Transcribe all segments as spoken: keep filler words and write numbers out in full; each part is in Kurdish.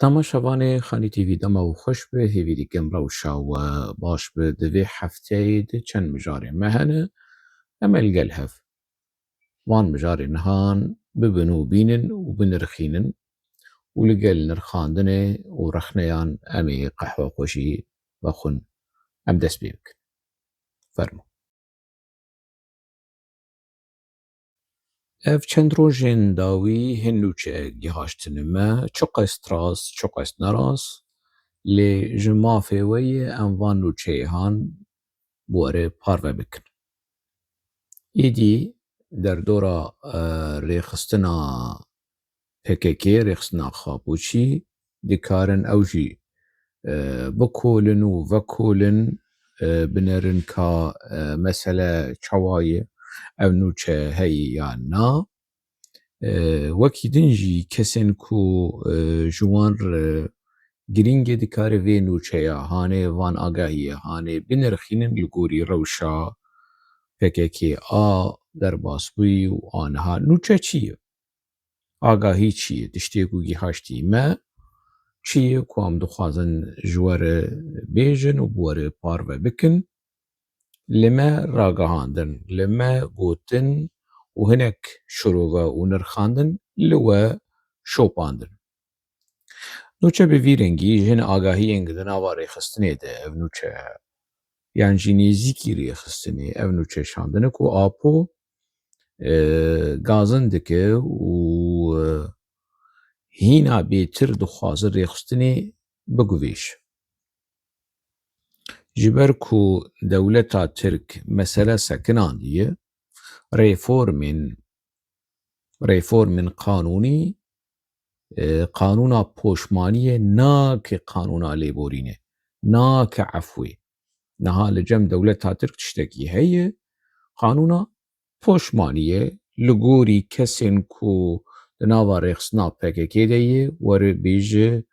Temaşevanê Xanî T V, dema we xweş be, hêvî dikim rewşa we baş be. Di vê hefteyê de çend mijarên me hene, em ê li gel hev van mijarên nihan bibin û bînin û binirxînin û li gel nirxandinê û rexneyan em ê qehwe xwe jî vexwin. Em dest pê bikin. Fermo. Ev çend rojên dawî hin nûçe gihaştine me, çiqas rast, çiqas nerast, lê ji mafê we ye em van nûçeyê han bi we re parve bikin. Êdî derdora, e, rêxistina P K K, rêxistina Xapûçî, dikarin ew jî, e, bikolin û vekolin, e, binerin ka, e, mesele çawa ye, ev nûçe heye yan na. E, wekî din jî kesên ku, e, ji wan re girîng e, dikare vê nûçeya hanê, van agahiyê hanê binirxînin li gorî rewşa P K K a derbasbûyî û aniha nûçe çi ye? Agahî çi ye? Tiştê ku gihaştî me çi ye ku em dixwazin ji we re bêjin û bi we re parve bikin? Li me ragihandin, li me gotin û hinek şirove û nirxandin li we şopandin. Nûçe bi vî rengî ji hin agahiyên di nava rêxistinê de ev nûçe, yan jî nêzîkî rêxistinê ev nûçe şandine ku Apo, e, gazin dike û, e, hîna bêtir dixwaze rêxistinê biguvêje. Ji ber ku dewleta Tirk mesele sekinandiye, reformên, reformên qanûnî, e, qanûna poşmaniyê nake qanûna lêborînê, nake efwê. Niha li cem dewleta Tirk tiştekî heye, qanûna poşmaniyê li gorî kesên ku di nava rêxistina P K K de ye, were bêje,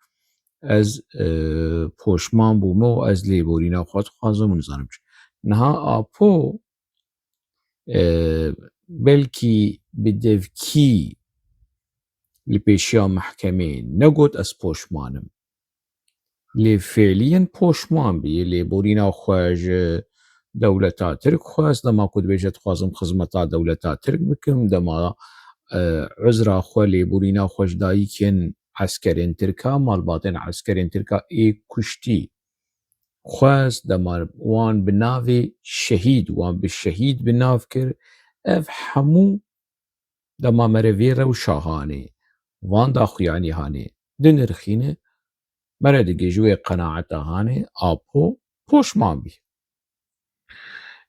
ez, e, poşman bûme û ez lêborîna xwe dixwazim û nizanim çi. Niha Apo, e, belkî bi devkî li pêşiya mehkemê negot ez poşman im. Lê fêliyen poşman bûye, lêborîna xwe ji dewleta Tirk xwest, dema ku dibêje dixwazim xizmeta dewleta Tirk bikim, dema, e, uzra xwe, lêborîna xwe ji dayikên eskerên Tirka, malbatên eskerên Tirka ê kuştî xwest, dema wan bi navê şehîd, wan bi şehîd bi nav kir. Ev hemû dema mere vê rewşa hanê, van daxuyanî hanê, dinirxîne, mere digihîje wê qenaeta hanê, Apo poşman bî.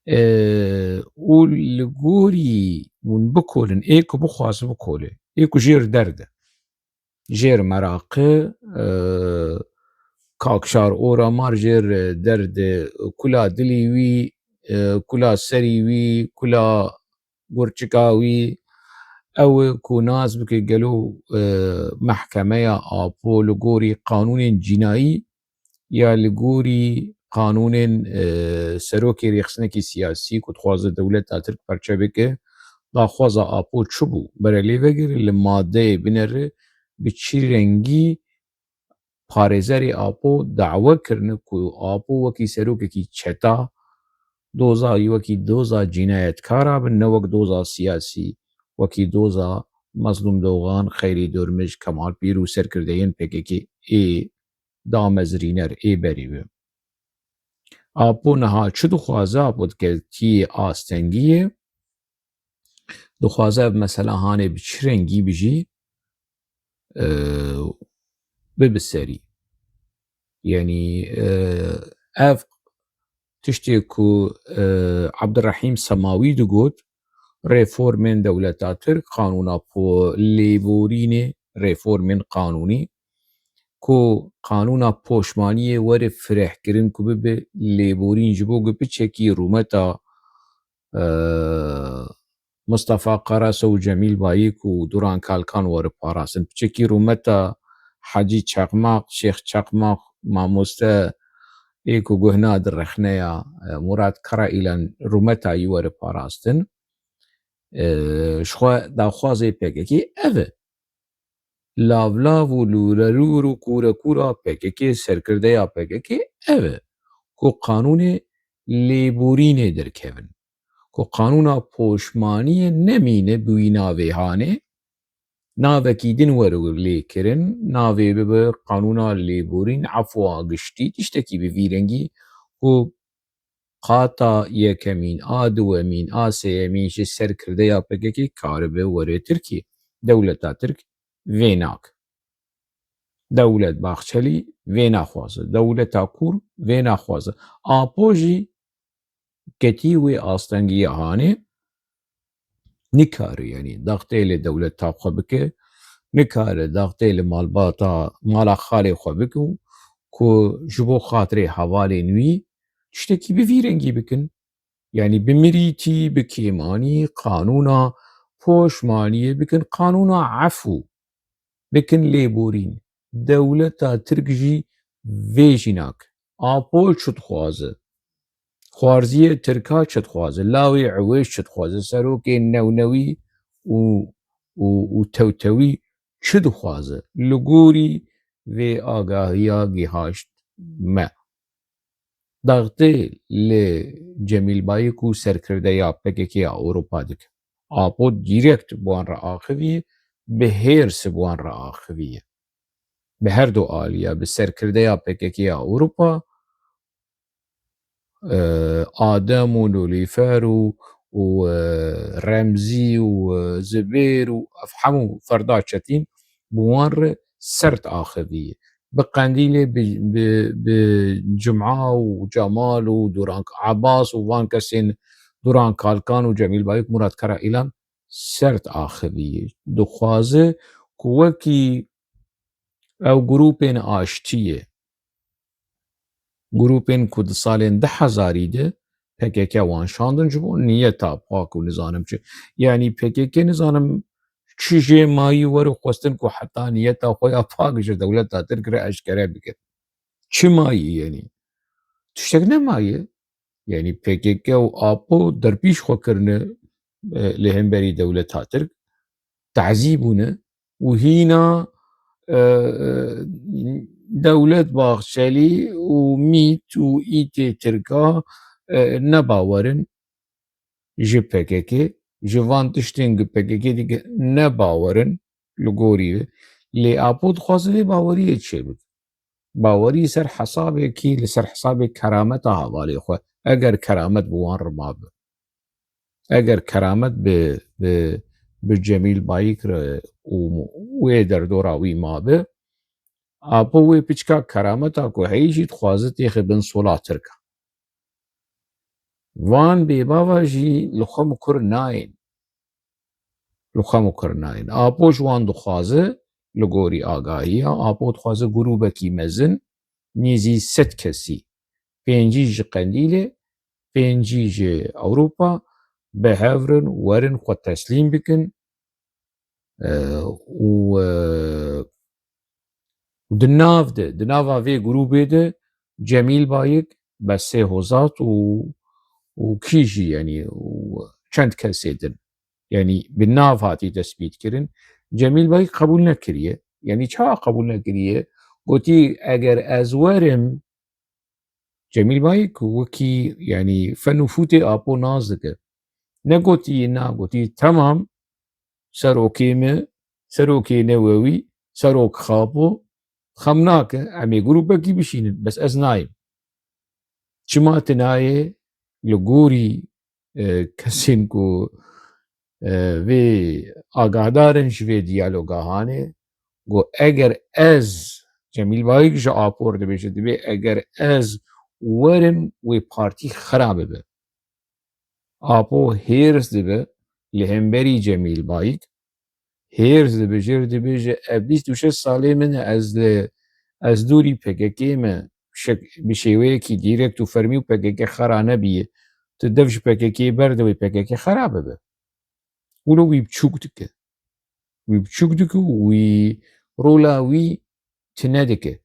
E, û li gorî hûn bikolin, ê ku bixwaze bikole, ê ku jêr derde. Jêr meraqe, e, Kakşar Oramar jêr derde, kula dilî wî, e, kula serî wî, kula gurçika wî, ew e ku nas bike gelo, e, mehkemeya Apo li gorî qanûnên cînayî ya li gorî qanûnên, e, serokê rêxistinekî siyasî ku dixwaze dewleta Tirk perçe bike, daxwaza Apo çi bû? Bere lê vegere li madeyê binere bi çi rengî parêzerê Apo dawe kirine ku Apo wekî serokekî çeta doza wî wekî doza cînayetkara bin, ne wek doza siyasî, wekî doza Mezlûm Dogan, Xeyrî Dormij, Kemal Pîr û serkirdeyên P K K ê damezrîner ê berî be. Apo niha çi dixwaze? Apo diketî astengiyê. Dixwaze ev mesela hanê bi çi rengî bijî, e, bibe serî. Yanî, e, ev tiştê ku, e, Abdurrahîm Semawî digot, reformên dewleta Tirk, qanûna po-, lêborînê, reformên qanûnî, ku qanûna poşmaniyê were firehkirin ku bibe lêborîn ji bo ku piçekî rûmeta, e, Mistefa Karaso û Cemîl Bayik û Duran Kalkan were parastin. Piçekî rûmeta Hecî Çakmak, Şêx Çakmak, mamoste ê ku guhna di rexneya, e, Murat Karaîlan rûmeta yî were parastin. E, ji xwe daxwazê P K K ev e. lavlav û lûrelûr û kûrekûra P K K, serkirdeya P K K ev e ku qanûnê lêborînê derkevin, ku qanûna poşmaniyê nemîne bi wî navê hanê, navekî din were lê kirin, navê bibe qanûna lêborîn, efwa giştî, tiştekî bi vî rengî ku qata yekemîn, a duwemîn, a sêyemîn ji serkirdeya P K K karibe were Tirkiyê. Dewleta Tirk vê nake. Dewlet Bahçelî vê naxwaze. Dewleta Kûr vê naxwaze. Apo jî ketî wê astengiya hanê, nikare, yanî, daxtê li dewleta xwe bike, nikare daxtê li malbata, mala xalê xwe bike û ku ji bo xatirê hevalên wî tiştekî bi vî rengî bikin. Yanî bi mirîtî, bi kêmanî, qanûna poşmaniyê bikin, qanûna efû bikin lêborîn. Dewleta Tirk jî vê jî nake. Apo çi dixwaze? Xwarziyê Tirka çi dixwaze? Lawê Ewêj çi dixwaze? Serokê newnewî û, û, û tewtewî çi dixwaze? Li gorî vê agahiya gihaşt me. Daxtê li Cemîl Bayik û serkirdeya P K K ya Ewropa dike. Apo direkt bi wan re axiviye, bi hêrs bi wan re axiviye. Bi her du aliya, bi serkirdeya P K K ya Ewropa, e, Adem û Nilûfer û, û, e, Remzî û, e, Zibêr û ev hemû Ferda Çetîn bi wan re sert axiviye. Bi Qendîlê, bi, bi, bi Cuma û Cemal û Duran Abbas û van kesên Duran Kalkan û Cemîl Bayik, Murat Kara Îlan sert axiviye. Dixwaze ku wekî ew grûpên aştiyê, grûpên ku di salên du hezarî de P K K wan şandin ji bo niyeta pak û nizanim çi. Yanî P K K nizanim çi jê mayî were xwestin ku heta niyeta xwe ya pak ji dewleta Tirk re eşkere bike. Çi mayî, yanî? Tiştek nemaye. Yanî P K K û Apo derpîş xwe kirine, e, li hemberî dewleta Tirk, tazî bûne û hîna, e, e, Dewlet Bahçelî û mît û îtê Tirka, e, ne bawer in ji P K K, ji van tiştên ku P K K dike ne bawer in li gorî wê. Lê Apo dixwaze vê baweriyê çêbike. Bawerî ser hesabekî, li ser hesabê kerameta hevalê xwe, eger keramet bi wan re mabe, eger keramet bi, bi, bi Cemîl Bayik re û wê derdora wî mabe, Apo wê piçka kerameta ku heyî jî dixwaze têxe bin sola Tirka. Van bêbava jî li xwe mikur nayên. Li xwe mikur nayên. Apo ji wan dixwaze, li gorî agahiya, Apo dixwaze grûbekî mezin, nêzî sed kesî, pêncî ji Qendîlê, pêncî ji Ewropa, bi hev re werin xwe teslîm bikin, e, û, e, û di nav de, di nava vê grûbê de Cemîl Bayik, Besê Hozat û, û kî jî, yanî, û çend kesê din. Yanî bi nav hatî tespît kirin. Cemîl Bayik qebûl nekiriye. Yanî çawa qebûl nekiriye? Gotî, eger ez werim, Cemîl Bayik wekî, yanî, fen û fûtê Apo nas dike. Negotî na, gotî, temam, serokê me, serokê newewî, serok Xapo, xem nake, em ê grûpekî bişînin, bes ez nayêm. Çima tu nayê? Li gorî, e, kesên ku, e, vê agahdar in ji vê diyaloga hanê, got, eger ez, Cemîl Bayik ji Apo re dibêje, dibê eger ez werim, wê partî xera bibe. Apo hêrs dibe li hemberî Cemîl Bayik, hêrs dibe, jê re dibêje, ev bîst û şeş salê min e, ez li, ez dûrî P K K me, şek-, bi şêweyekî dîrekt û fermî û P K K xera nebiye. Tu dev ji P K K berde, wê P K K xera bibe. Wilo wî biçûk dike. Wî biçûk dike û wî rola wî tune dike.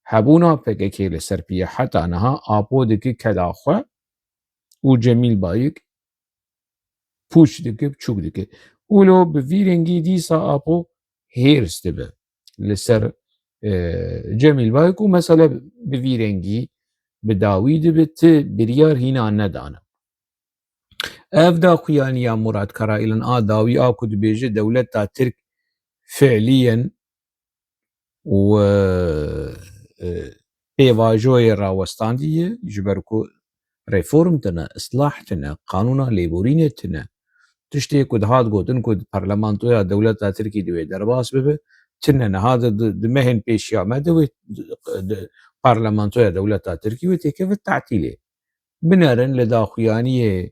Hebûna P K K li ser piye heta niha Apo dike keda xwe û Cemîl Bayik pûç dike, biçûk dike. Wilo bi vî rengî dîsa Apo hêrs dibe. li ser, e, Cemîl Bayik û mesele bi vî rengî bi dawî dibe, ti biryar hîna nedane. Ev daxuyaniya Murat Karayilan a dawî a ku dibêje dewleta Tirk fiiliyen û, e, e, pêvajoyê rawestandî ye, ji ber ku reform tine, islah tine, qanûna lêborînê tine. Tiştê ku dihat gotin ku parlamentoya dewleta Tirkî divê derbas bibe, tine niha di, di, di mehên pêşiya me de wê, di, di, parlamentoya dewleta Tirkî wê têkeve tatîlê. Binerin li daxuyaniyê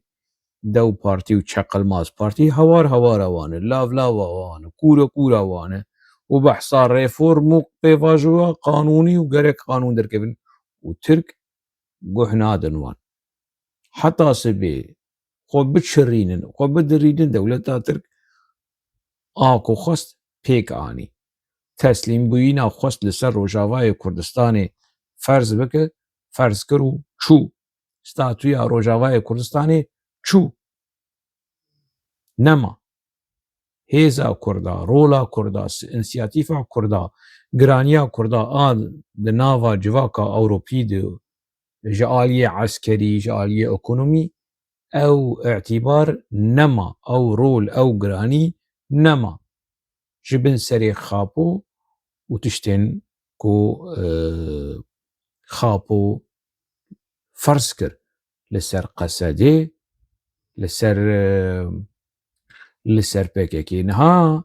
dew partî û çeqilmaz partî hewar hewara wan e, lav lava wan e, kûre kûra wan e û behsa reform û pêvajoya qanûnî û gerek qanûn derkevin û Tirk guh nadin wan. Heta sibê xwe biçirînin, xwe bidirînin dewleta Tirk a ku xwest pêk anî. Teslîmbûyîna xwest li ser Rojavayê Kurdistanê ferz bike, ferz kir û çû. Statûya Rojavayê Kurdistanê çû. Nema. Hêza Kurda, rola Kurda, s-, însiyatîfa Kurda, giraniya Kurda a di nava civaka Ewropî de ji aliyê eskerî, ji aliyê ekonomî ew îtîbar nema, ew rol, ew giranî nema. Ji bin serê Xapo û tiştên ku, e, Xapo ferz kir li ser Qesedê, li ser, e, li ser P K K. Niha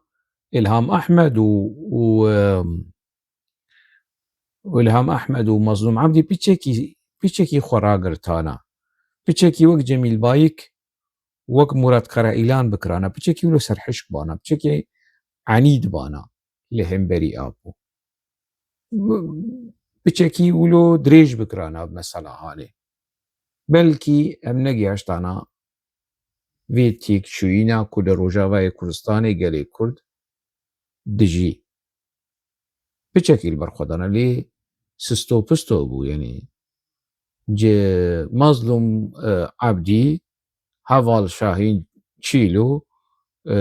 Îlham Ehmed û, û, e, û Îlham Ehmed û Mazlûm Ebdî piçekî, piçekî xwe ragirtana. Piçekî wek Cemîl Bayik, wek Murat Karayilan bikirana. Piçekî wilo serhişk bana. Piçekî enîd bana li hemberî Apo. Piçekî wilo dirêj bikirana mesela halê. Belkî em negihaştana vê têkçûyîna ku li Rojavayê Kurdistanê gelê Kurd dijî. Piçekî li ber xwe dana, lê sisto pisto bû, yanî ci Mazlûm, e, Ebdî, heval Şahîn Çîlo, e,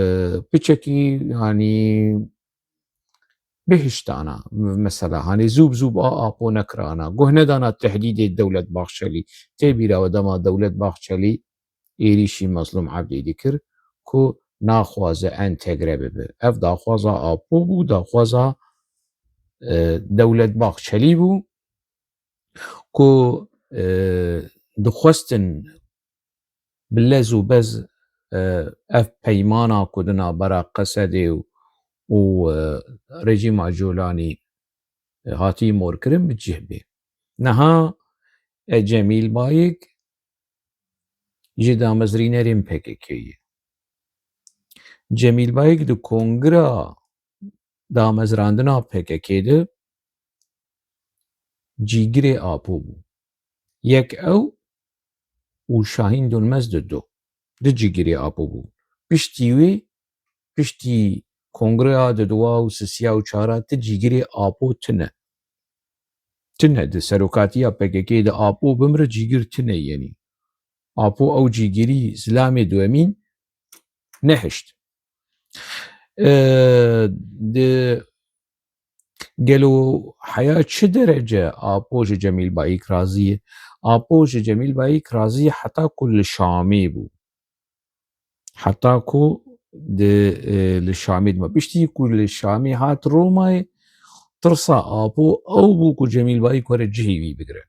piçekî, yanî bihiştana, mesela, hanê zû bi zû a Apo nekirana, guh nedana tehdîdê Dewlet Baxçelî. Tê bîra we dema Dewlet Baxçelî êrîşî Mazlûm Ebdî dikir ku naxwaze entegre bibe. Ev daxwaza Apo bû, daxwaza, e, Dewlet Baxçelî bû ku, e, dixwestin bi lez û bez, e, ev peymana ku di navbera Qesedê û, û, e, rejîma Colanî, e, hatî morkirin bi cih bê. Niha, e, Cemîl Bayik ji damezrînerên P K K ye. Cemîl Bayik di kongira damezrandina P K K de cîgirê Apo bû. Yek ew û Şahîn Dönmez di du. Di cîgirê Apo bû. Piştî wê, piştî kongreya di duwa û sisiya û çara ti cîgirê Apo tine. Tine di serokatiya P K K de Apo bimre cîgir tine yenî. Apo ew cîgirî zilamê duemîn nehişt. E, di gelo heya çi derece Apo ji Cemîl Bayik razî ye? Apo ji Cemîl Bayik razî ye heta ku li Şamê bû. Heta ku di, e, li Şamê dima. Piştî ku li Şamê hat Romayê, tirsa Apo ew bû ku Cemîl Bayik were cihê wî bigire.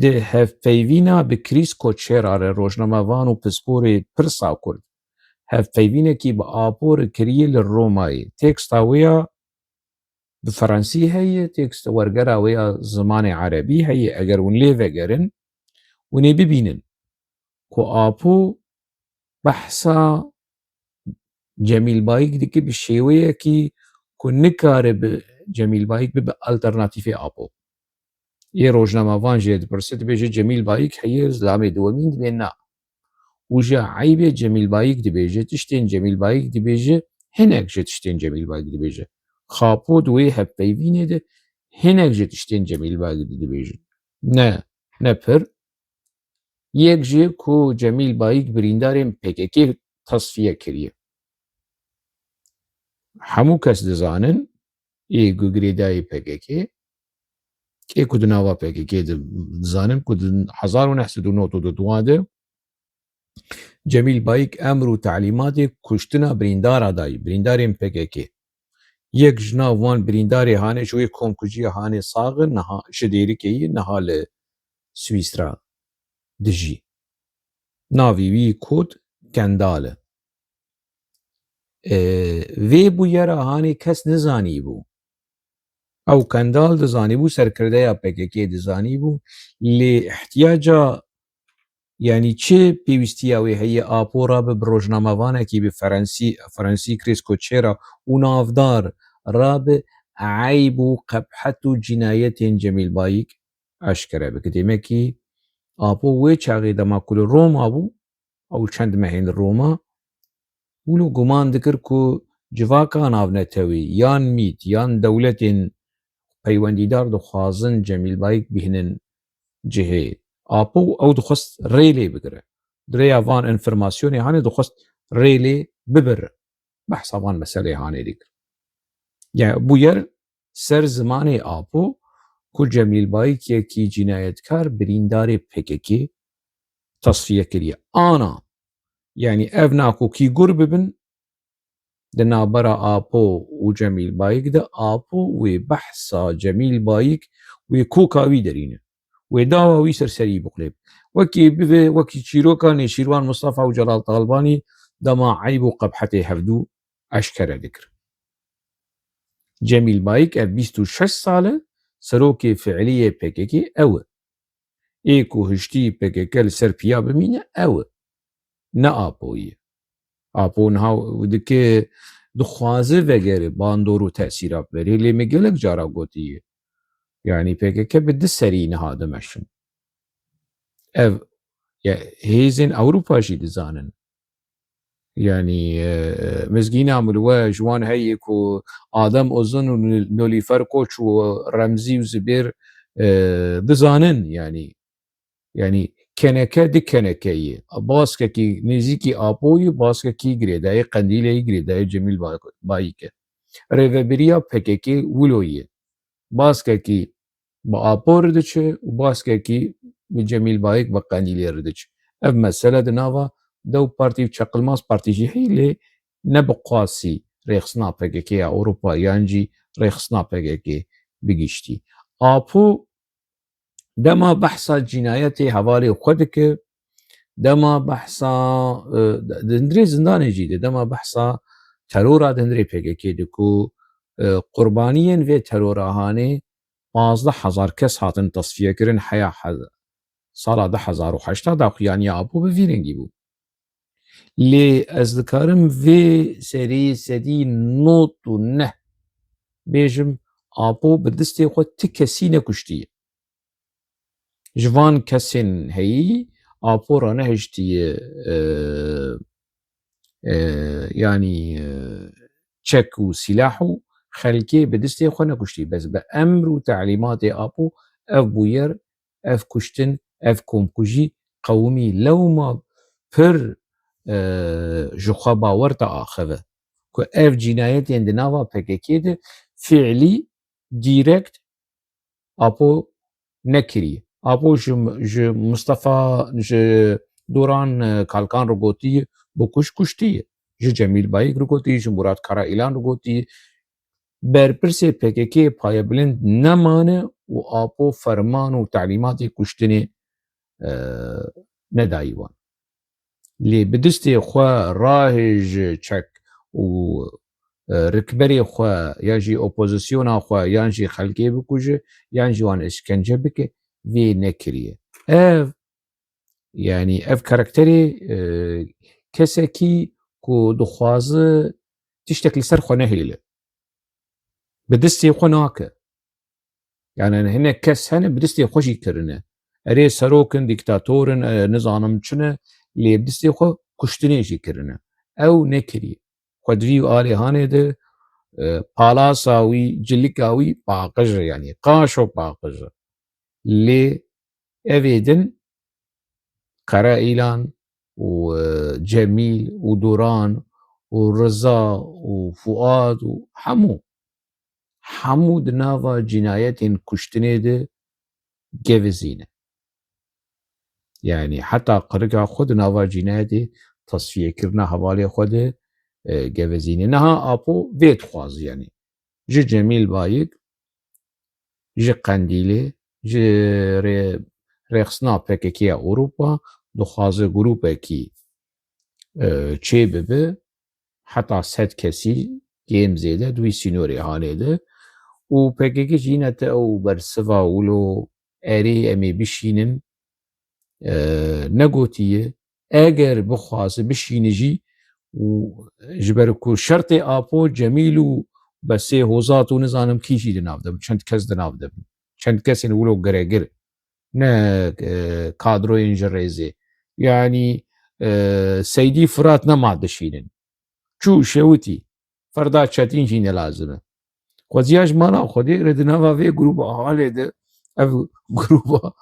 Di hevpeyvîna bi Krîs Koçera re rojnamevan û pisporê pirsa Kurd, hevpeyvînekî bi Apo re kiriye li Romayê. Teksta wê ya bi Fransî heye, teksta wergera wê ya zimanê Erebî heye. Eger hûn lê vegerin, hûn ê bibînin ku Apo behsa Cemîl Bayik dike bi şêweyekî ku nikare bi Cemîl Bayik bibe alternatîfê Apo. Yê rojnamevan jê dipirse, dibêje Cemîl Bayik heye, zilamê duwemîn dibê na. Û ji eybê Cemîl Bayik dibêje, tiştên Cemîl Bayik dibêje, hinek ji tiştên Cemîl Bayik dibêje. Xapo di wê hevpeyvînê de hinek ji tiştên Cemîl Bayik dibêje. Ne, ne pir. Yek jê ku Cemîl Bayik birîndarên P K K tesfiye kiriye. Hemû kes dizanin, ê ku girêdayî P K K, ê ku di nava P K K de dizanin ku di hezar û neh sed û nod û du de Cemîl Bayik emr û telîmatê kuştina birîndara dayî, birîndarên P K K. Yek ji nav wan birîndarê hanê ji wê komkujiya hanê sax e, niha ji Dêrikê ye, niha li Swîsra dijî. Navê wî Kot Kendal e. E, vê bûyera hanê kes nizanîbû. Ew Kendal dizanîbû, serkirdeya P K K dizanîbû, lê ihtiyaca, yanî çi pêwîstiya wê heye Apo rabe bi rojnamevanekî bi Ferensî, Ferensî Krêskoçera û navdar rabe eyb û qebhet û cînayetên Cemîl Bayik eşkere bike. Demekî Apo wê çaxê dema ku li Roma bû, ew çend mehên li Roma, wilo guman dikir ku civaka navnetewî yan mît yan dewletên peywendîdar dixwazin Cemîl Bayik bihînin cihê Apo, ew dixwest rê lê bigire. Di rêya van enfirmasyonê hanê dixwest rê lê bibir. Behsa van meselê hanê dikir. Yani bûyer ser zimanê Apo ku Cemîl Bayik yekî cînayetkar birîndarê P K K tasfiye kiriye. Ana, yani ev nakokî gur bibin, di navbera Apo û Cemîl Bayik de Apo wê behsa Cemîl Bayik wê koka wî derîne. Wê dawa wî ser serî biqulêb. Wekî bibe, wekî çîroka Nêçîrwan Mustafa û Celal Talbanî dema eyb û qebhetê hevdû eşkere dikir. Cemîl Bayik ev bîst û şeş sal e, serokê fiilî yê P K K ew e. Ê ku hiştî P K K li ser piya bimîne ew e. Ne Apo ye. Apo niha dike dixwaze vegere bandor û tesîra biberê, lê me gelek cara gotiye. Yanî P K K bi du serî niha dimeşin. Ev, ya, hêzên Ewropa jî dizanin. Yanî, e, mizgîna min we ji wan heye ku Adem Uzun û Nil-, Nilûfer Koç û Remzî û Zibêr, e, dizanin, yanî, yanî keneke di keneke ye. Baskekî nêzîkî Apo ye, baskekî girêdayê Qendîlê ye, girêdayê Cemîl Ba-, Bayik e. Rêvebiriya P K K wilo ye. Baskekî bi Apo re diçe û baskekî bi Cemîl Bayik bi Qendîlê re diçe. Ev mesele di nava dew partî û çeqilmaz partî jî heye, lê ne bi qasî rêxistina P K K ya Ewropa yan jî rêxistina P K K bi giştî. Apo dema behsa cînayetê hevalê xwe dike, dema behsa, e, di hundirê zindanê jî de, dema behsa terora di hundirê P K K de ku, e, qurbaniyên vê terora hanê pazdeh hezar kes hatin tasfiye kirin heya he-, sala du hezar û heşt daxuyaniya Apo bi vî rengî bû. Lê ez dikarim vê serî sedî nod û neh bêjim, Apo bi destê xwe ti kesî nekuştiye. Ji van kesên heyî Apo ranehiştiye, e, e, yanî, e, çek û sîlah û xelkê bi destê xwe nekuştiye. Bes bi emr û telîmatê Apo ev bûyer, ev kuştin, ev komkujî qewimî. Lewma pir, e, ji xwe bawer te axive ku ev cînayetên di nava P K K de fiilî, dîrekt Apo nekiriye. Apo ji, ji Mustafa, ji Duran, e, Kalkan re gotiye, bikuş kuştiye. Ji Cemîl Bayik re gotiye, ji Murat Karaîlan re gotiye. Berpirsê P K K payebilind nemane û Apo ferman û telîmatê kuştinê, e, nedayî wan. Lê bi destê xwe rahêje çek û, e, rikberê xwe yan jî opozisyona xwe yan jî xelkê bikuje yan jî wan işkence bike, vê nekiriye. Ev, yanî ev karakterê, e, kesekî ku dixwaze tiştek li ser xwe nehêle. Bi destê xwe nake. Yani hinek kes hene bi destê xwe jî kirine. Erê serok in, dîktator in, e, nizanim çi ne, lê bi destê xwe kuştinê jî kirine. Ew nekiriye. Xwe di vî alê hanê de, e, palasa wî, cilika wî paqij e, yani qaşo paqij e. Lê evê din Karaîlan û, e, Cemîl û Duran û Riza û Fuad û hemû, hemû di nava cînayetên kuştinê de gevizî ne. Yanî heta qirika xwe di nava cînayetê, tasfiyekirina hevalê xwe de, e, gevizî ne. Niha Apo vê dixwaze, yanî ji Cemîl Bayik, ji Qendîlê, ji rê-, rêxistina P K K ya Ewropa dixwaze grûpekî, e, çêbibe, heta sed kesî, kêm zêde, di wî sînorê hanê de. Û P K K jî ne te ew bersiva wilo, erê, em ê bişînin, e, negotiye. Eger bixwaze bişîne jî û ji ber ku şertê Apo, Cemîl û Besê Hozat û nizanim kî jî di nav de bin, çend kes di nav de bin. Çend kesên wilo giregir, ne, e, kadroyên ji rêzê. Yanî, e, Seydî Firat nema dişînin. Çû şewitî. Ferda Çetîn jî ne lazim e. Xweziya ji mala Xwedê re di nava vê grûba halê de, ev grûba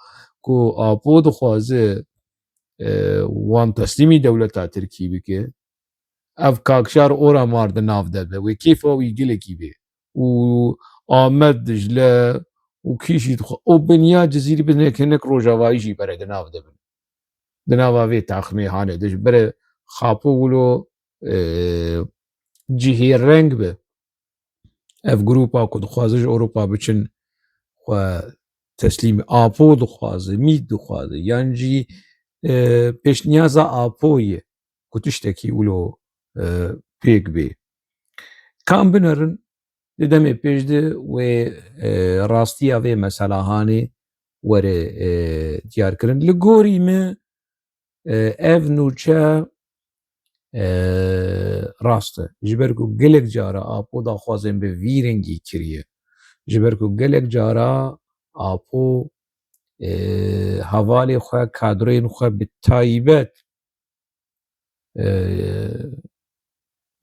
ku Apo dixwaze, e, wan teslîmî dewleta Tirkî bike, ev Kakşar Oramar di nav de be, wê kêfa wî gelekî bê. Û Amed Dicle û kî jî dixwe-, û biniya Cizîrî bi hinek hinek Rojavayî jî bere di nav de bin. Di nava vê taximê hanê de ji bere Xapo wilo, e, cihê reng be. Ev grûpa ku dixwaze ji Ewropa biçin, xwe teslîmî Apo dixwaze, mît dixwaze, yan jî, e, pêşniyaza Apo ye ku tiştekî wilo, e, pêk bê. Kam binerin, di demê pêş de wê, e, rastiya vê meselahanê were, e, diyar kirin. Li gorî me, e, ev nûçe, e, rast e. Ji ber ku gelek cara Apo daxwazên bi vî rengî kiriye. Ji ber ku gelek cara Apo, e, hevalê xwe, kadroyên xwe bi taybet, e,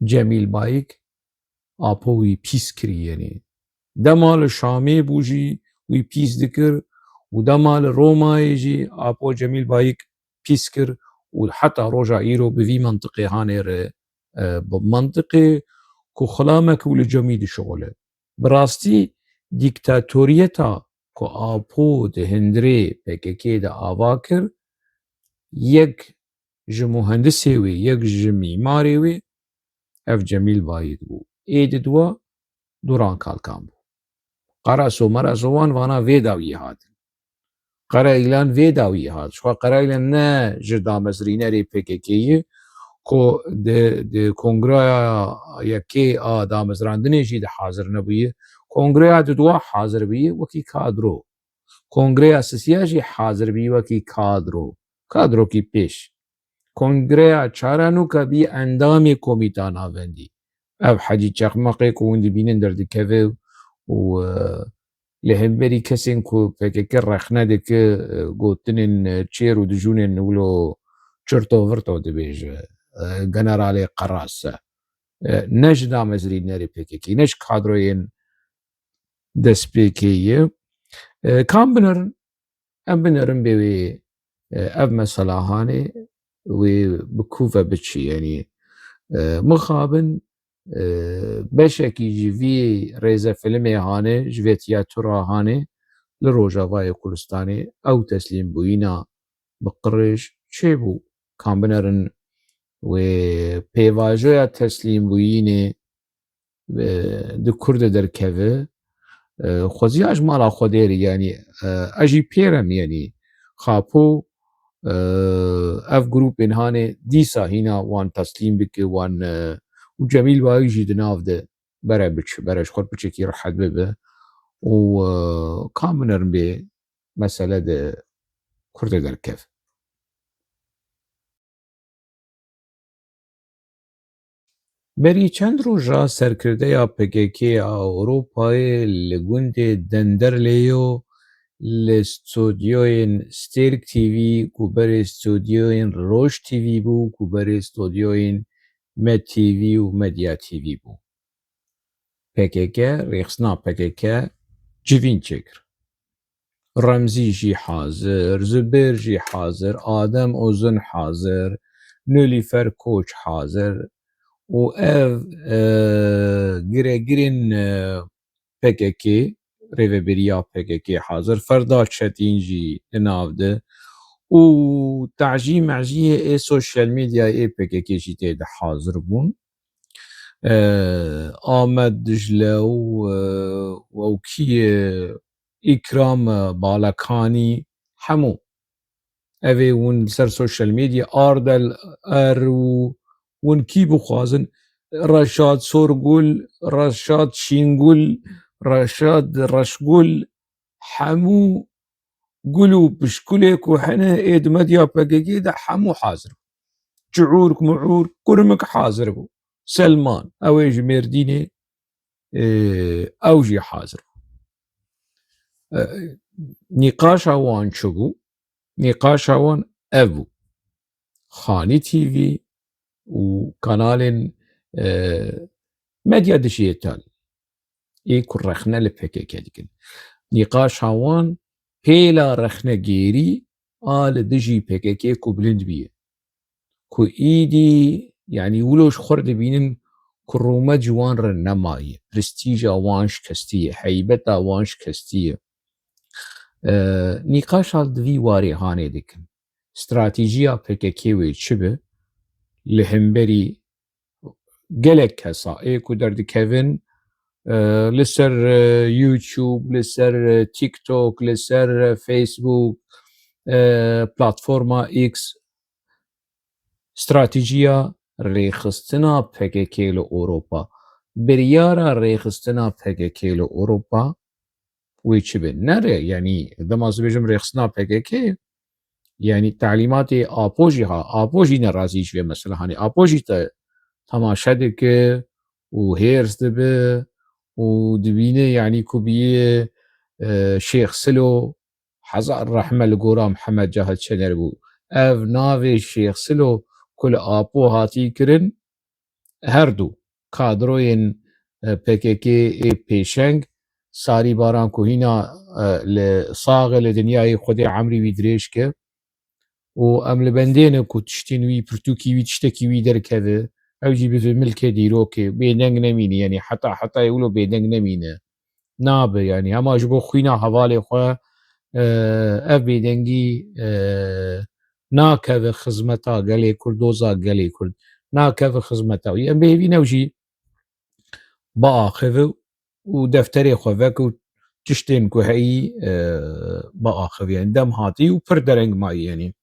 Cemîl Bayik, Apo wî pîs kirî, yanî dema li Şamê bû jî wî pîs dikir û dema li Romayê jî Apo Cemîl Bayik pîs kir û heta roja îro bi vî mentiqê hanê re, e, bi mentiqê ku xilamek û li cemî dişixule. Bi rastî dîktatoriyeta ku Apo di hundirê P K K de ava kir, yek ji muhendisê wê, yek ji mîmarê wê, ev Cemîl Bayik bû. Ê di dua Duran Kalkan bû. Qaraso meraso wan vana vê dawiyê hatin. Qere Îlan vê dawiyê hat. Ji xwe Qere Îlan ne ji damezrînerê P K K ye ku di, di kongreya yekê a damezrandinê jî di hazir nebûye. Kongreya di dua hazir bûye wekî kadro. Kongreya sisiya jî hazir bî wekî kadro, kadrokî pêş. Kongreya çaranûka bî endamê Komîta Navendî. Ev Hecî Çeqmeqê ku hûn dibînin derdikeve û, e, li hemberî kesên ku P K K rexne dike, e, gotinên, e, çêr û dijûnên wilo çirto virto dibêje, e, generalê qeras e. E, ne ji damezrînerê P K K, ne ji kadroyên destpêkê ye. E, kam binerin? Em binerin bê wê, e, ev mesela hanê wê bi ku ve biçî. Yanî, e, mixabin, e, beşekî ji vî rêzefilmê hanê, ji vê tiyatro hanê li Rojavayê Kurdistanê ew teslîmbûyîna bi qirêj çêbû. Kam binerin wê pêvajoya teslîmbûyînê e, di kur de derkeve. E, xweziya ji mala Xwedê re, yanî, e, ez jî pêrem, yanî, Xapo, e, ev grûpên hanê dîsa hîna wan teslîm bike, wan, e, û Cemîl Bayik jî di nav de bere biçe, bere ji xwe piçekî rehet bibe û, e, kam binerin bê mesele di kur de derkev. Berî çend roja serkirdeya P K K a Ewropayê li gundê Denderleyo li stûdyoyên Stêrk T V, ku berê stûdyoyên Roj T V bû, ku berê stûdyoyên Med T V û Medya T V bû. P K K, rêxistina P K K civîn çêkir. Remzî jî hazir, Zubêr jî hazir, Adem Uzun hazir, Nilüfer Koç hazir, û ev, e, giregirên, e, P K K, rêveberiya P K K hazir, Ferda Çetîn jî li nav de û tacî meciyê ê sosyal medyayê ê P K K jî tê de hazir bûn. E, Amed Dicle û, e, û ew kî ye, Îkram, e, Balakanî, hemû. Ev ê hûn li ser sosyal medya Ardel Er û hûn kî bixwazin, Reşad Sorgul, Reşad Şîngul, Reşad Reşgul, hemû gul û pişkulê ku hene ê di medya P K K de hemû hazir bû. Çiûrk, miûrk, kurmik hazir bû. Selman, ew ê ji Mêrdînê, e, ew jî hazir bû. E, nîqaşa wan çi bû? Nîqaşa wan ev bû. Xanî T V û kanalên, e, medya dijîtal ê ku rexne li P K K dikin. Nîqaşa wan pêla rexnegêrî a li dijî P K K ku bilind bûye. Ku îdî, yanî wilo ji xwe re dibînin ku rûmet ji wan re nemaye, prestîja wan şikestiye, heybeta wan şikestiye. E, nîqaşa di vî warê hanê dikin. Stratîjiya P K K wê çi be? Li hemberî gelek kesa ê ku derdikevin, e, li ser, e, YouTube, li ser, e, TikTok, li ser, e, Facebook, e, platforma X, stratîjiya rêxistina P K K li Ewropa, biryara rêxistina P K K li Ewropa wê çi be? Nere, yanî dema ez dibêjim rêxistina P K K, yanî talîmatê Apo jî ha, Apo jî nerazî ji vê mesela, hanê Apo jî te temaşe dike û hêrs dibe û dibîne, yanî ku biyê, e, Şêx Silo, hezar rehme li gora Mihemed Cahit Şener bû. Ev navê Şêx Silo ku li Apo hatî kirin, her du kadroyên, e, P K K ê pêşeng, Sarî Baran ku hîna, e, li sax e, li dinyayê Xwedê emrî wî dirêj ke û em li bendê ne ku tiştên wî, pirtûkî wî, tiştekî wî derkeve, ew jî bibe milkê dîrokê, bêdeng nemîne, yanî heta hetayê wilo bêdeng nemîne. Nabe, yanî hema ji bo xwîna hevalê xwe, e, ev bêdengî, e, nakeve xizmeta gelê Kurd, doza gelê Kurd, nakeve xizmeta wî. Em bêhêvî ne ew jî biaxive û defterê xwe veke û tiştên ku heyî, e, biaxive. Yanî dem hatî û pir dereng mayî, yanî.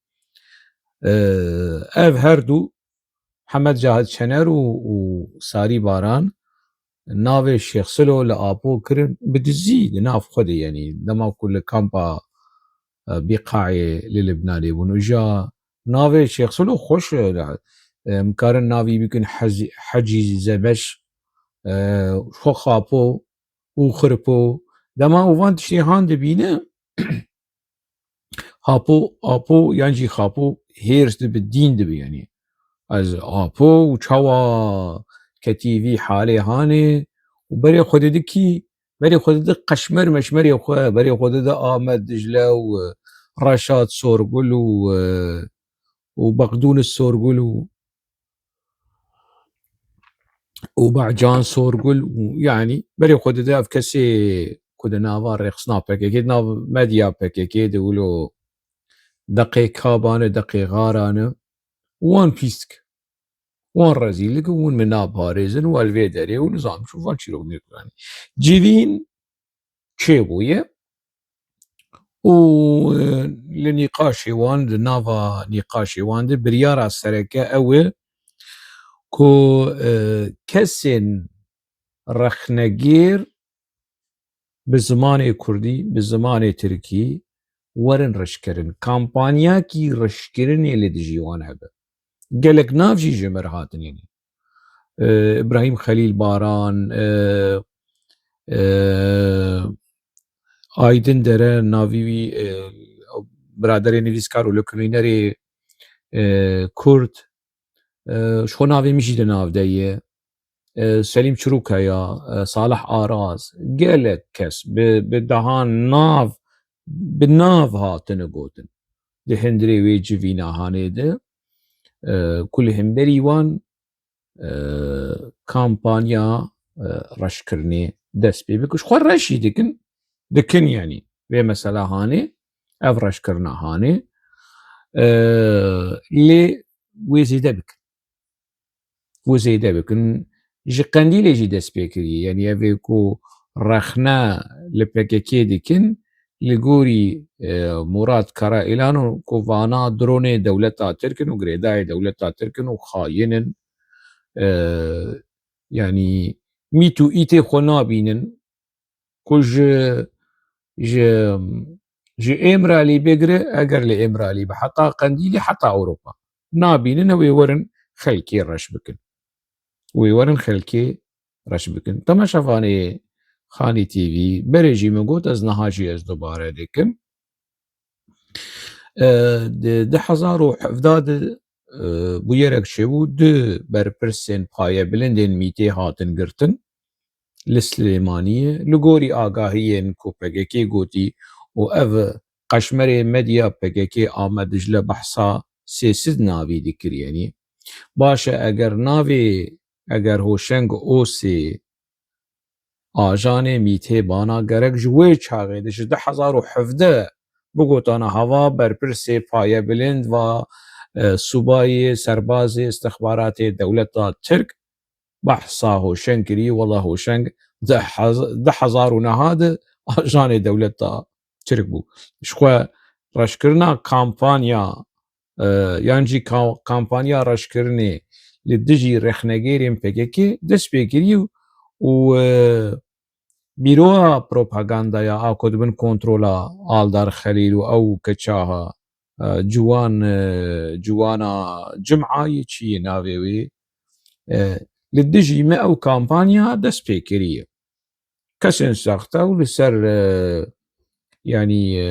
E, ev her du Hemed Cahit Şener û, û Sarî Baran navê Şêx Silo li Apo kirin bi dizî di nav xwe de, yanî dema ku li kampa, e, Bîqayê li Libnanê bûn. Îja navê Şêx Silo xweş e, em karin navî bikin Hezî-, Hecî Zebeş, e, xwe Xapo û Xirpo. Dema û van tiştê han dibîne, Hapo, Apo yan jî Xapo hêrs dibe, dîn dibe, yanî. Ez Apo û çawa ketî vî halê hanê û berê xwe didikî, berê xwe dide qeşmer meşmerê xwe, berê xwe dide Amed Dicle û, e, Reşad Sorgul û, e, û Bexdûnis Sorgul û û Bacan Sorgul û, yanî, berê xwe dide ev kesê ku di nava rêxistina P K K, di nav medya P K K de wilo deqê kaban e, deqê xaran e, wan pîs dike. Wan rezîl dike, hûn min naparêzin, û li vê derê û nizam çi van çîrok nêkirin. Civîn çêbûye û, e, li nîqaşê wan, di nava nîqaşê wan de biryara sereke ew e ku, e, kesên rexnegêr bi zimanê kurdî, bi zimanê tirkî werin rişkirin. Kampanyakî rişkirinê li dijî wan hebe. Gelek nav jî ji mir hatin, yanî. E, Îbrahîm Xelîl Baran, e, e, Aydin Dere, navî wî, e, biraderê nivîskar û likunînerê, e, Kurd, e, ji xwe navê min jî di nav de ye. E, Selîm Çirûkaya, e, Salih Aras, gelek kes bi, bi dehan nav, bi nav hatine gotin. Di hundirê wê civîna hanê de, e, ku li hemberî wan e, kampanya, e, reşkirinê dest pê bikin. Ji xwe reş jî dikin, dikin yanî. Vê mesela hanê, ev reşkirina hanê, e, lê wê zêde bikin. Wê zêde bikin. Ji Qendîlê jî dest pê kiriye. Yanî ev ê ku rexne li P K K dikin, li gorî, e, Murat Karaîlan û ku vana dronê dewleta Tirk in û girêdayê dewleta Tirk in û xayîn in, e, yanî mît û îtê xwe nabînin ku ji, ji, ji Îmralî bigire, eger li Îmralî bi heta Qendîlî, heta Ewropa nabînin, wê werin xelkê reş bikin. Wê werin xelkê reş bikin. Temaşevanê Xanî T V, berê jî min got, ez niha jî ez dubare dikim. E, di du hezar û hevdeh de, e, bûyerek çêbû, du berpirsên payebilindên mîtê hatin girtin li Silêmaniyê. Li gorî agahiyên ku P K K gotî û ev qeşmerê medya P K K Amed Dicle behsa sê sed navî dikir, yanî. Baş e, eger navê, eger Hoşeng Osê ajanê mîtê bana gerek ji wê çaxê de, ji du hezar û hevdeh bigotana hava berpirsê payebilind va, e, subayê, serbazê, istixbaratê dewleta Tirk behsa Hoşeng kirî, wela Hoşeng di hez-, du hezar û neh de ajanê dewleta Tirk bû. Ji xwe reşkirina kampanya, e, yan jî ka-, kampanya reşkirinê li dijî rexnegêrên P K K dest pê kirî û, e, Bîroya Propagandaya a ku di bin kontrola Aldar Xelîl û ew keça, e, ciwan, e, ciwana Cim'ayê, çi yê navê wê, e, li dijî me ew kampanya dest pê kiriye. Kesên saxte û li ser, e, yanî, e,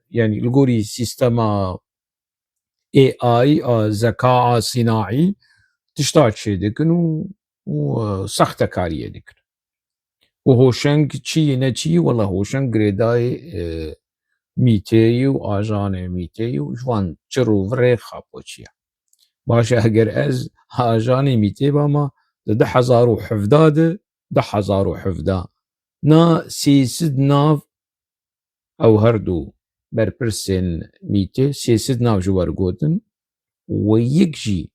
yanî li gorî sîstema A I, a, zeka a sînaî tişta çêdikin û, û, e, saxtekariyê dikin. Û Hoşeng çi yî ne çi yî, wela Hoşeng girêdayê, e, mîtê yî û ajanê mîtê yî û ji van çir û virê xapoçiya. Baş e, eger ez ajanê mîtê bama, di du hezar û hevdeh de, du hezar û hevdeh, na sê sed nav ew her du berpirsên mîtê, sê sed nav ji we re gotin, we yek jî,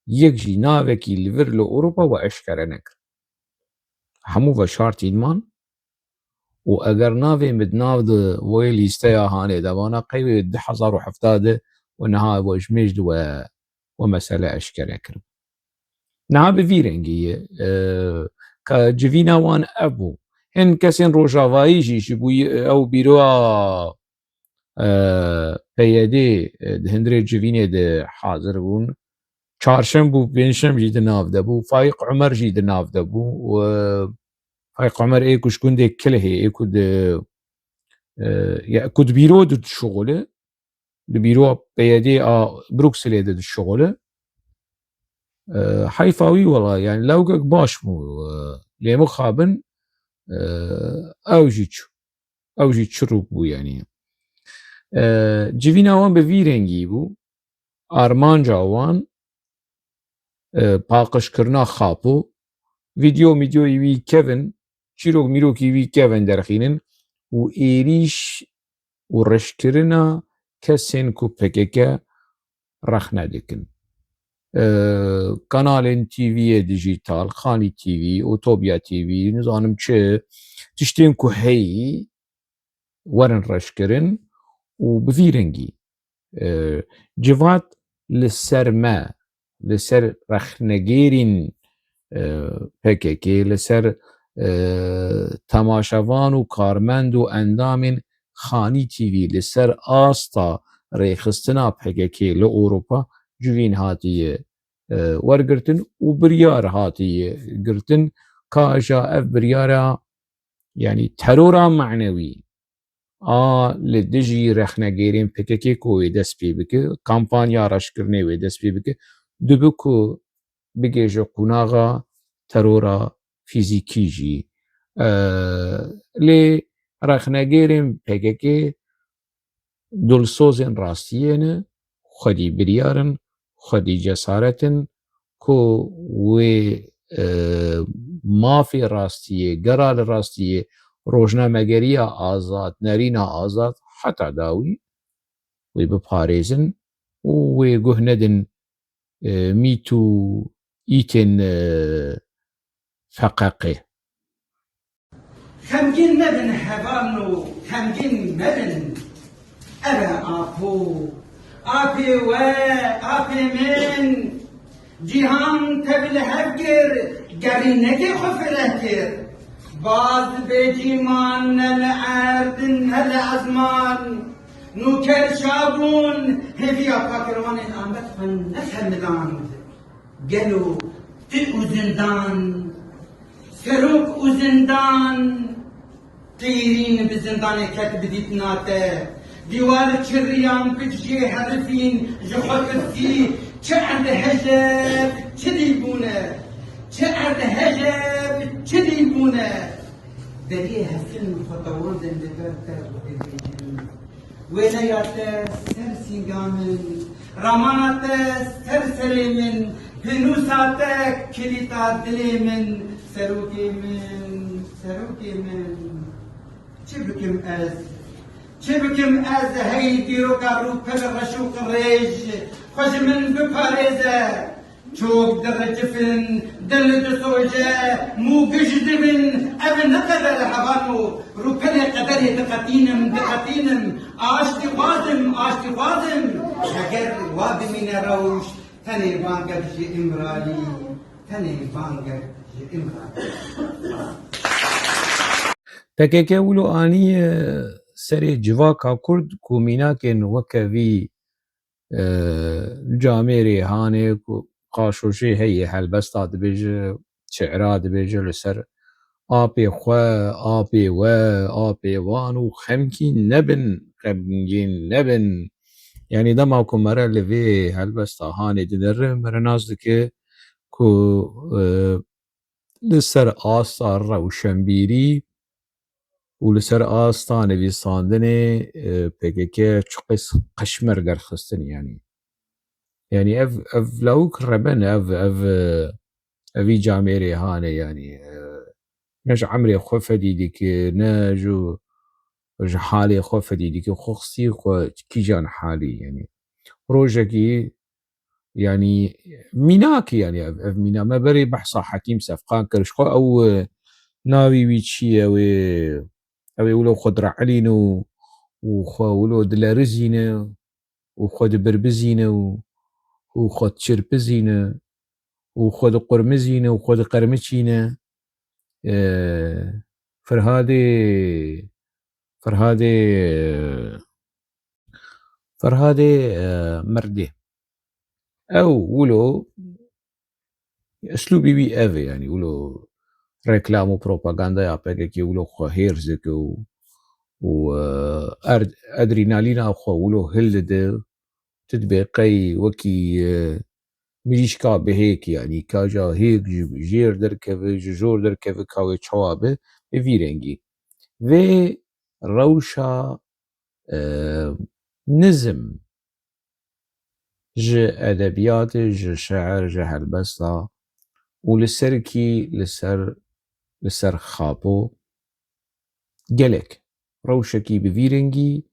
yek jî navekî li vir li Ewropa we eşkere nekir. Hemû veşartîn man û eger navê min di nav de wê lîsteya hanê de vana, qey wê du hezar û hevdeh de û niha we ji mêj de we, we mesele eşkere kiribû. Niha bi vî rengî ye, e, ka civîna wan ev bû. Hin kesên rojavayî jî ji bo ew bîroya, e, P Y D, e, di hundirê civînê de hazir bûn. Çarşem bû, pêncşem jî di nav de bû. Faîq Umer jî di nav de bû. Û, e, Faîq Umer ê ku ji gundê Kilihê, ê ku di, e, ya, ku di bîro de dişuxule, di bîroya P Y D a Brukselê de dişuxule. E, heyfa wî wela, yani lewgek baş bû, e, lê mixabin, e, ew jî çû. Ew jî çirûk bû, yani. E, civîna wan bi vî rengî bû. Armanca wan, e, paqijkirina xapo, vîdeo mîdyoyî wî kevin, çîrok mîrokî wî kevin derxînin û êrîş û reşkirina kesên ku P K K rexne dikin. E, kanalên T V'yê dijîtal, Xanî T V, Utopya T V, nizanim çi, tiştên ku heyî, werin reşkirin û bi vî rengî, e, civat li ser me, li ser rexnegêrîn, e, P K K, li ser, e, temaşevan û karmend û endamên Xanî T V, li ser asta rêxistina P K K li Ewropa civîn hatiye, e, wergirtin û biryar hatiye girtin. Ka ja ev biryara, yani terora manewî a li dijî rexnegêrên P K K ku wê dest pê bike, kampanya reşkirinê wê dest pê bike, dibe ku bigêje qunaxa terora fîzîkî jî. E, lê rexnegêrên P K K dilsozên rastiyê ne, xwedî biryar in, xwedî cesaret in, ku wê, e, mafê rastiyê, gera li rastiyê, rojnamegeriya azad, nerîna azad heta dawî wê biparêzin û wê guh nedin, e, mît û îtên, e, F Q Qê. Xemgîn mebin hevalno, xemgîn mebin. Ev e Apo, apê we, apê min. Cîhan tev li hev kir, gerînekê xwe fireh kir. Baz bê cîman ne li erd, ne li ezman. Nûker şabûn, hêviya pakirwanên Amed xwe nexemiland. Gelo tu û zindan, serok û zindan, qîrîn bi zindanê ket bi dîtina te. Dîwar çiriyan pik jê herifîn ji xwe kirsî, çi erdhejê bi çi dîl bûne, çi erdhejê bi çi dîl bûne. Deriyê hestin xwe tewandin li ber te û dibêjin. Wêneya te ser sînga min, ramana te ser serê min, pênûsa te kilîta dilê min, serokê min, serokê min. Çi bikim ez? Çi bikim ez hey dîroka rûpel reş û qirêj, xwe ji min biparêze. Çok direcifin, dil disoje, mû gij dibin, ev ne qeder e hevalno, rûpelê qederê diqetînim, diqetînim, aştî xwazim, aştî xwazim, heger wa bimîne rewş, tenê bangek ji Îmralî, tenê bangek ji Îmralî. P K K wilo anî, e, serê civaka Kurd ku mînakên weke vî e, camêrê hanê ku qaşo jê heye, helbesta dibêje, şi'ra dibêje li ser apê xwe, apê we, apê wan û xemgîn nebin, xemgîn nebin. Yanî dema ku mere li vê helbesta hanê dinere, mere nas dike ku, e, li ser asta rewşenbîrî û li ser asta nivîsandinê, e, P K K çiqas qeşmer derxistin, yanî. Yanî ev, ev lawik reben, ev, ev, e, evî camêrê hane, yanî, e, ne ji emrê xwe fedî dike, ne ji, ji halê xwe fedî dike, xwe xistî xwe kîjan halî, yanî. Rojekî Yanî mînak e, yanî ev, ev mîna. Me berê behsa Hekîm Sefqan kir. Ji xwe ew, e, navê wî çi ye? Ew ê, ew ê wilo xwe dire'ilîne û, û xwe wilo dilerizîne û xwe dibirbizîne û, û xwe diçirpizîne û xwe diqurmizîne û xwe diqermiçîne. E, Ferhadê, Ferhadê, Ferhadê, e, Merdê. Ew wilo, eslûbî wî ev e, yanî wilo reklam û propagandaya P K K wilo xwe hêrs dike û, û, e, erd-, adrenalîna xwe wilo hildide, tu dibê qey wekî, e, mirîşka bihêk, yanî ka ja hêk ji jêr derkeve, ji jor derkeve, ka wê çawa be, bi vî rengî. Vê rewşa, e, nizm ji edebiyatê, ji şi'ir, ji helbesta û li ser kî, li ser, li ser xapo gelek rewşekî bi vî rengî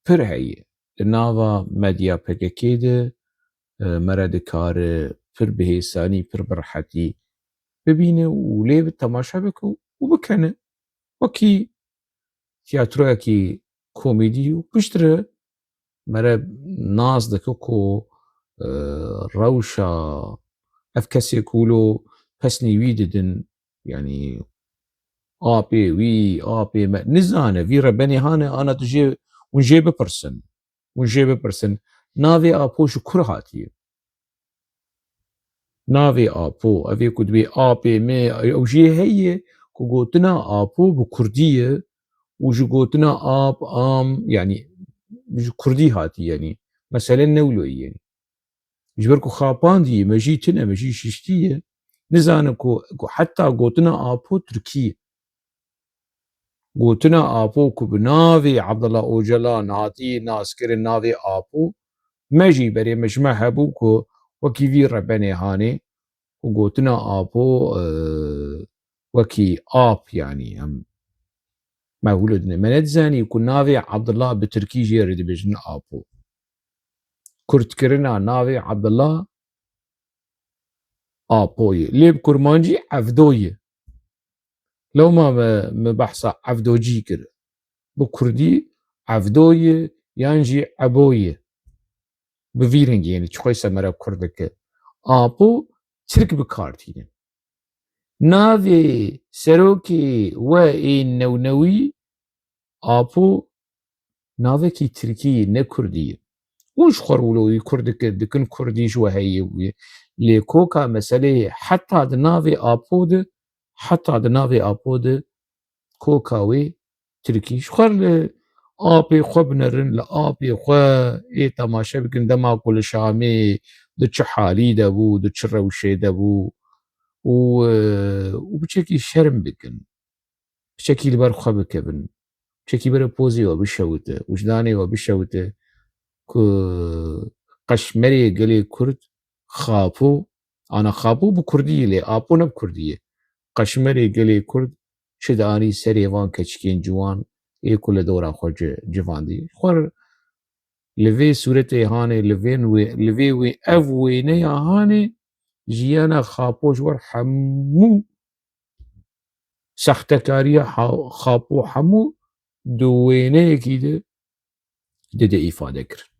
pir heye. Li nava medya P K K de, e, mere dikare pir bi hêsanî, pir bi rehetî bibîne û lê bi temaşe bike û bikene. Wekî tiyatroyekî komedî û piştre mere nas dike ku, e, rewşa ev kesê ku wilo pesnê wî didin, yanî apê wî, apê me, nizane, vî rebenê hane, ana tu jê, hûn jê bipirsin. Hûn jê bipirsin. Navê Apo ji kur hatiye? Navê Apo, ev ê ku dibê apê me, ew jê heye ku gotina Apo bi kurdî ye û ji gotina ap, am, yanî ji kurdî hatiye, yanî mesele ne wilo ye, yanî. Ji ber ku xapandî ye, mejî tune, mejî şiştî ye. Nizane ku, ku heta gotina Apo tirkî ye. Gotina Apo ku bi navê Abdullah Ocalan hatî naskirin, navê Apo, me jî berê me ji me hebû ku wekî vî rebenê hanê Û gotina Apo, e, wekî ap, yanî em mehûl dine. Me nedizanî ku navê Abdullah bi tirkî jê re dibêjin Apo. Kurtkirina navê Abdullah Apo ye. Lê bi kurmancî Evdo ye. Lewma me, me behsa Evdocî kir. Bi kurdî Evdo ye yan jî Ebo ye. Bi vî rengî, yanî çixwe se me re kurd dike. Apo tirk bi kar tîne. Navê serokê we ê newnewî Apo navekî tirkî ye, ne kurdî ye. Û ji xwe re wilo wî kurd dike, dikin kurdî ji we heye wî. Lê koka meseleyê heta di navê Apo de, heta di navê Apo de koka wê tirkî. Ji xwe re li apê xwe binerin, li apê xwe ê temaşe bikin, dema ku li Şamê di çi halî de bû, di çi rewşê de bû û, e, û biçekî şerm bikin. Piçekî li ber xwe bikevin. Piçekî bere pozê we bişewite, wijdanê we bişewite ku qeşmerê gelê Kurd Xapo, ana Xapo bi Kurdî ye, lê Apo ne bi Kurdî ye. Qeşmerê gelê Kurd çi dianî serê van keçikên ciwan ê ku li dora xwe ci-, civandî. Xwe li vê sûretê hanê, li vên wê, li vê wê, ev wêneya hanê jiyana Xapo ji wer hemû sextekariya ha-, Xapo hemû di wêneyekî de dide îfade kirin.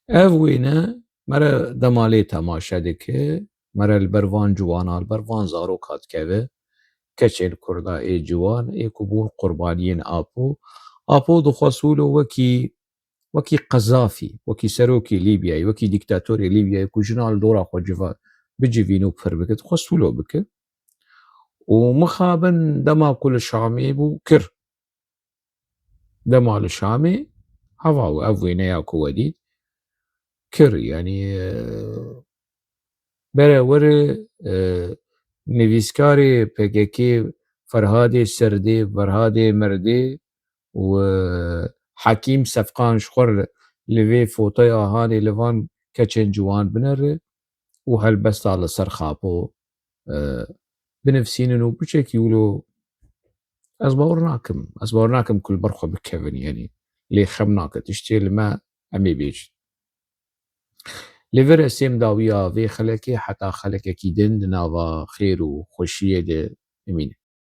Ev wêne me re dema lê temaşe dike, me re li ber van ciwana, li ber van zaroka dikeve, keçên Kurda ê ciwan, ê ku bûn qurbaniyên Apo. Apo dixwest wilo wekî, wekî Qezafî, wekî serokê Lîbyayê, wekî dîktatorê Lîbyayê ku jina li dora xwe civa-, bicivîne û pir bike, dixwest wilo bike. Û mixabin dema ku li Şamê bû, kir. Dema li Şamê, heva wê, ev wêneya ku we dît, kir. Yanî, e, bere were, e, nivîskarê P K K Ferhadê Serdê, Ferhadê Merdê û, e, Hekîm Sefqan ji xwe re li vê fotoya hanê li van keçên ciwan binere û helbesta li ser Xapo, e, binivîsînin û biçekî wilo ez bawer nakim. Ez bawer nakim ku li ber xwe bikevin, yanî lê xem nake. Tiştê li me em ê bêjin. Lê vire sêm dawiya vê xelekê heta xelekekî din di nava xêr û xweşiyê de bimîne.